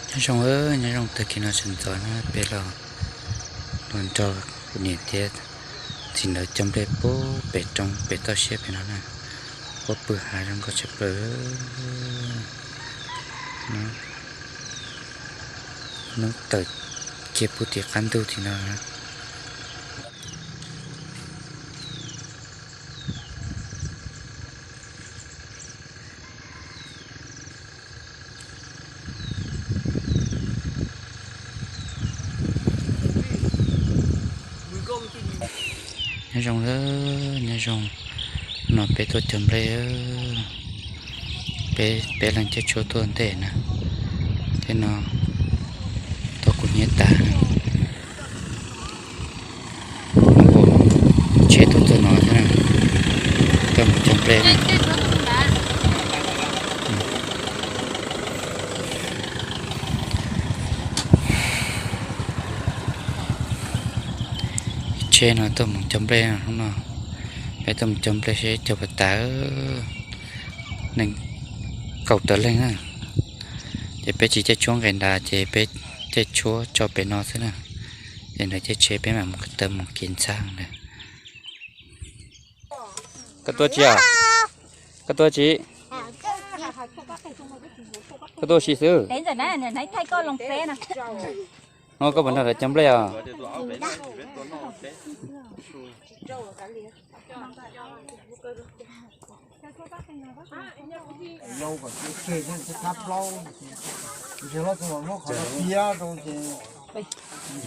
Nyob zoo, nyob zoo, tag kis no sawv ntxov na peb los, los nrog kuv niam thiab txiv ntawd cog nplej puag pem roob pem toj siab pem no na, puag pw hav zoo nkauj tshaj plaws. Hnub tawm kiag puag tim qab ntug tim no. Nyob zoo, nyob zoo, no peb tuaj cog nplej, peb, peb leeg caij tshuab tuaj ntej na, thiab no tuaj kuv hnyiab tas. Tsheb tuaj txog no thiab na, tuaj mus cog nplej na. Tsheb no tuaj mus cog nplej no, hnub no peb tuaj mus cog nplej seb cog puas tas, nees nkaum tawm leej na. Ces peb tsis caij tshuab nqes nrad ces peb caij tshuab tso pem no xwb na. Ces ntawd caij tsheb peb mam mus taw mus kev ntxhab ntawd. Koj tuaj tsis? Koj tuaj tsis? Koj tuaj ua si xwb. Koj puas nrog lawv cog nplej os?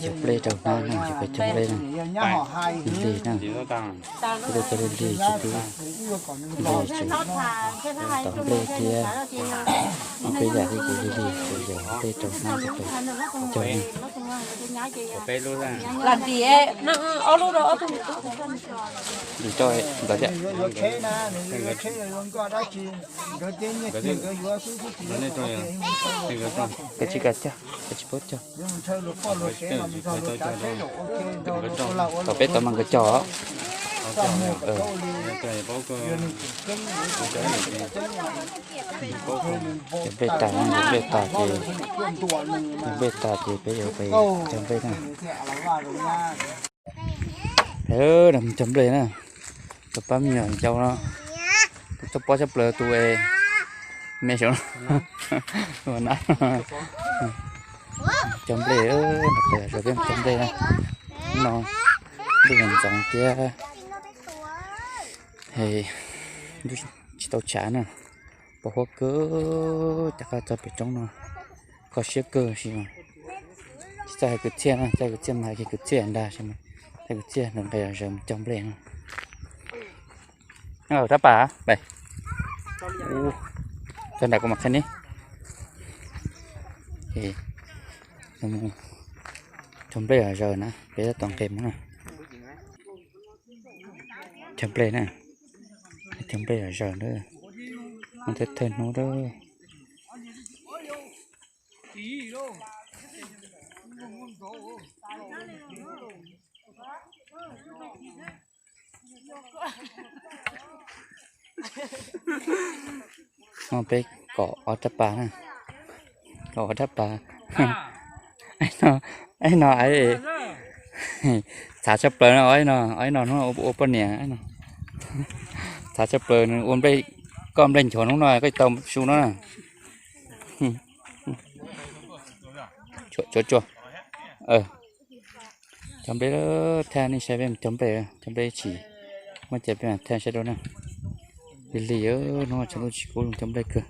Cog nplej rau hnab no, cog nplej na, lig lig na, peb tuaj cog lig lig tsis tib, lig tsis tau nplej thiab, peb yam li kuv lig lig, kuv yog nplej rau hnab rau cog li. Lim rau nkawd thiab. Koj tsis kam cog, koj tsis paub cog. Tom peb tau mas nkawd cog. Cov nplej tas, cov nplej tas ces, cov nplej tas ces peb yuav pais cog nplej na. Cog nplej na, tus pab me nyuam yau no, tus toj pob tshaj plaws tus es me saum no. Cog nplej, peb cog nplej na, no ntuj ntxoov thiab, tsis tau tshav na, pos huab kawg, cov qab txog pem roob no, kho siab kawg sis mas tsis txawj hais kwv txhiaj na, txawj hais kwv txhiaj mas hais kiag kwv txhiaj ntag, txawj hais kwv txhiaj nqes nqes zom zaws mus cog nplej no. Rab pas, cog nram kuv mam qhia ne. Cog nplej zom zaws na, peb tab tom nqes mus na. Cog nplej na, cog nplej zom zaws na, thawj thawj hnub na. Peb kom ob rab pas na, kom ob rab pas. Aib no, txhav tshaj plaws no, aib no, aib no hnub no ua poj niam, txhav tshaj plaws nws ua nplej, koj nplej nchuav hnub no koj tau su no na. Tsuag tsuag. Cog nplej, thaij nej saib peb mus cog nplej, cog nplej ib chim, muaj cai peb mam thaij saib dua na. Lig lig, hnub no tshav ntuj tsis kub, cog nplej kawg.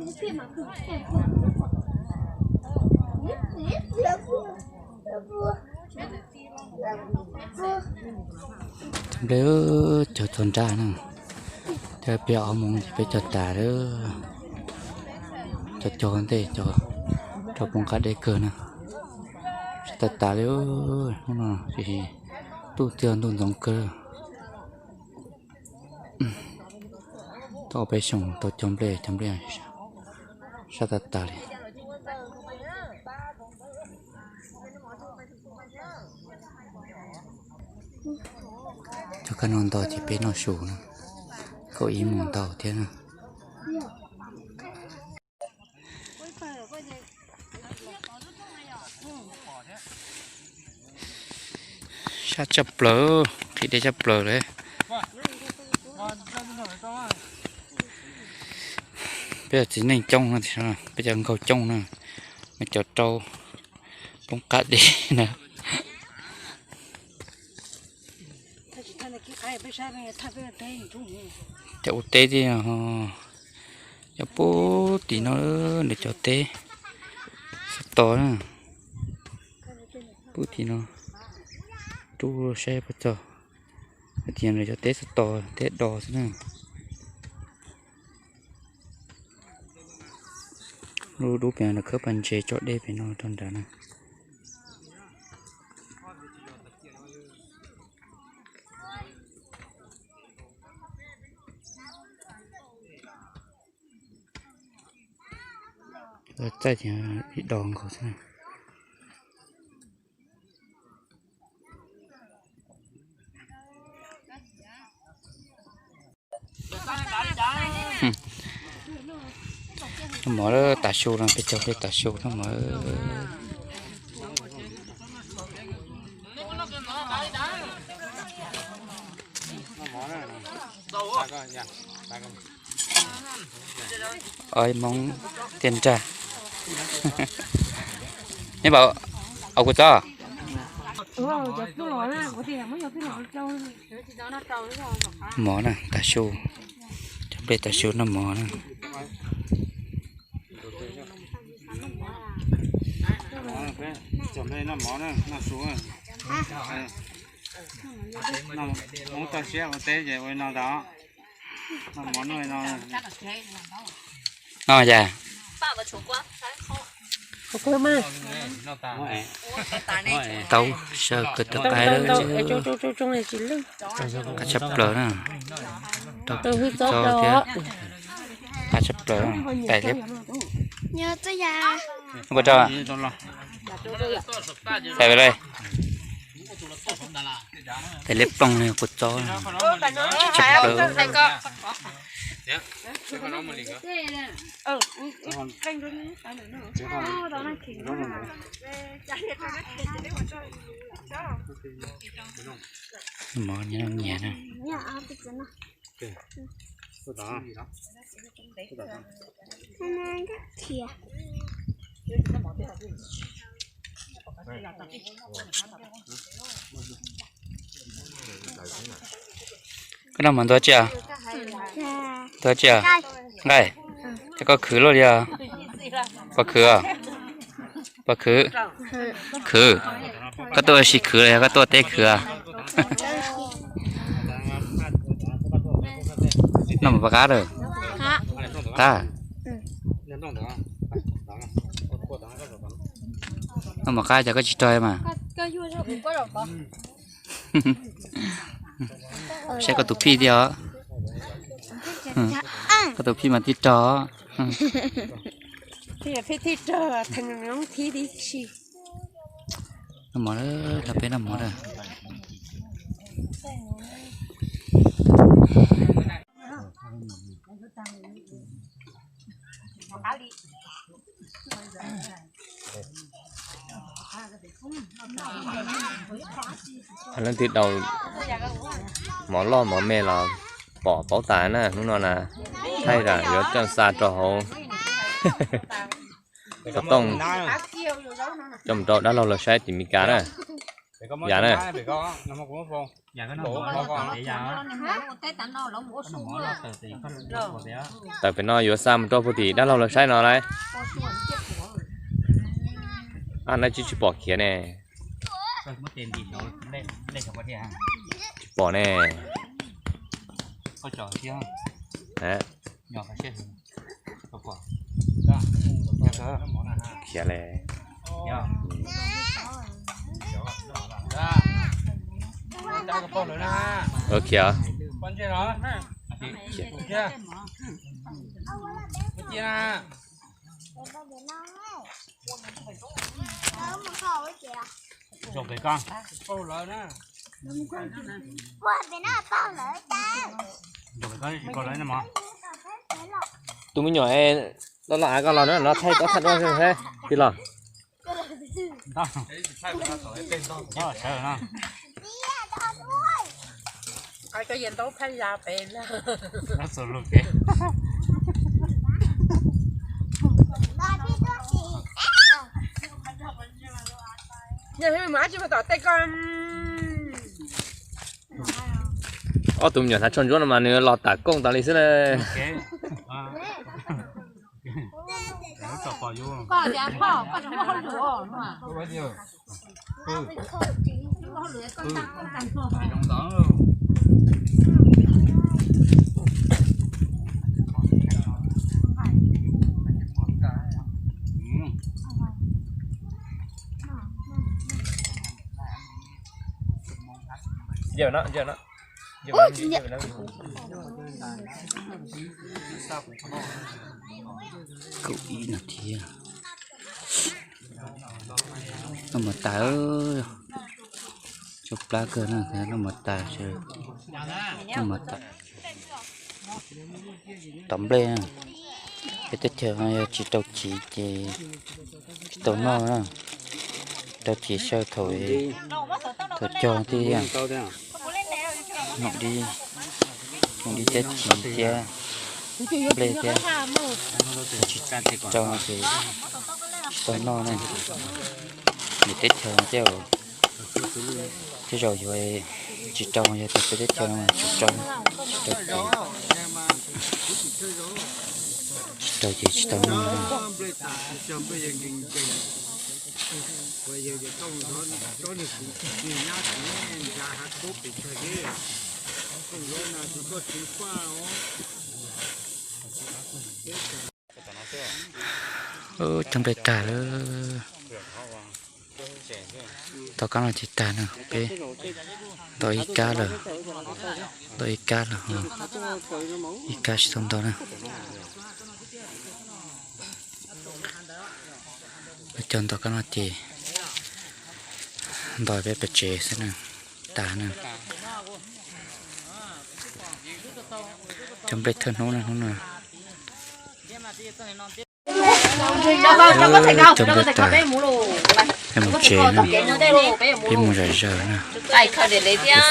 Cov nplej, cog txog nrab na, thiab peb ob moos ces peb cog tas lawm. Cog cog ntej cog rau poob qab deb kawg na. Sab tas tas li, hnub no tsis, ntuj txiag ntuj ntxoov kawg. Tau peb xyoos tau cog nplej, cog nplej sab tas tas li. Cog kab no ntau ces peb noj su na, kaum ib moos ntau thiab na. Sab tshaj plaws, qhib deb tshaj plaws li. Peb yog txiv neej coob no, peb cov nkauj coob na, muaj cov rau poob qab deb na. Cov ua teb thiab, yog puag tim no, nws cov teb xov tos na, puag tim no, rub saib puas txog. Hais tias nws cov teb xov tos, teb do xwb na. Lub dub pem no khawb pas ntses tso dej pem no rau nrad na. Txaij tias ib do nkaus xwb na. Noj mov lawm, tav su no, peb caug peb tav su noj mov. Oj, Hmoob tiaj nrag. Neb npaum au kuv txob. Mov na, tav su, cov nplej tav su noj mov na. Hmoob toj siab ua teb ces ua li no ntag. No yog tau sawv kawg tawv qaib lawm. Qab tshaj plaws na. Rau txob thiab. Qab tshaj plaws, tais liab. Ua rau, tais liab plooj li kua txob. Qab tshaj plaws. Mov nyias na. Koj noj mov ntuav tsi? Ntuav tsi? Nqaij, ces koj khwv luaj li os. Pov khwv os? Pov khwv? Khwv. Koj tuaj ua si khwv los yog koj tuaj teb khwv? Noj mov pom qab lawm. Qab. Noj mov qab ces koj tsis rog mas. Saib koj tus phij thiab os. Koj tus phij mas tib rog. Noj mov, los peb noj mov na. Leej twg daus mov loj mov me los pom paub tas na, hnub no na, thaij tas yuav coj xa rau hauv xov tooj coj mus rau dab laug lawv saib tim Meskas na. Yam na. Tawm pem no yuav xa mus rau puag tim dab laug lawv saib no lauj. Ab, nab tsis tsis pom khiav ne. Tsis pom ne. Khiav le. Khiav. Tus me nyuam loj loj av koj los na, no thaij tau thaj duab xwb thiab tij laug. Ob tug me nyuam hnav tsho ntsuab no mas nws los tam kooj tas li xwb na. Kaum ib no thiab. Noj mov tas, tsau plab kawg na, noj mov tas, noj mov tas. Tom nplej, peb teb chaws yog tsis rau chiv ces tsis tau noj na. Rau chiv saw thaum, thaum cog thiab. Noj dib, noj dib thiab chiv thiab nplej thiab. Tsis rau ces tsis tau noj na. Nws teb chaws thiab, tej zaum yuav tsis rau, yog tias peb teb chaws no tsis rau, tsis rau ces, tsis rau ces tsis tau noj na. Cog nplej tag lawm. Tom qab no ces tag na, peb ntov ib kab lawm, ntov ib kab lawm, ib kab tsis tau ntov na. Cog ntov kab no ces ntov peb pem tsev xwb na, tas na. Cog nplej thawj hnub na, hnub no. Cog nplej tas, peb mus tsev na, peb mus zom zaws na. Peb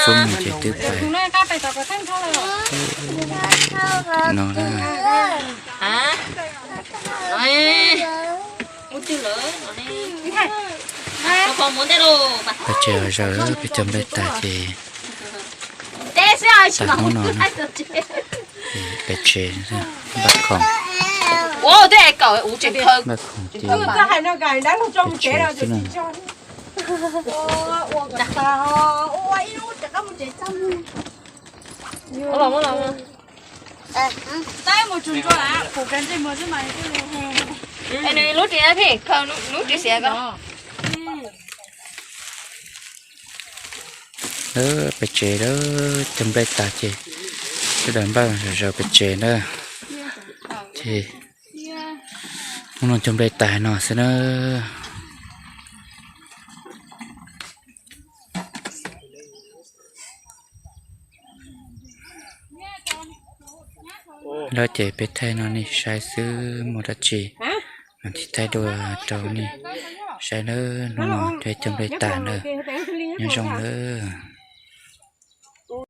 xub mus ces twb pais no na. Pais tsev zom zaws, peb cog nplej tas ces tag hnub no na. Pem tsev, npaj khoom, npaj khoom ces pem tsev xwb na. Lub tsev xiav ko. Pem tsev lawm, cog nplej tas ces sawv daws npaj zom zaws pem tsev na. Ces hnub no cog nplej tas no xwb na. Lawm ces peb thaij no nej saib xwb, muaj dab tsi no thiaj thaij dua rau nej saib nawb. Hnub no peb cog nplej tas na, nyob zoo nawb.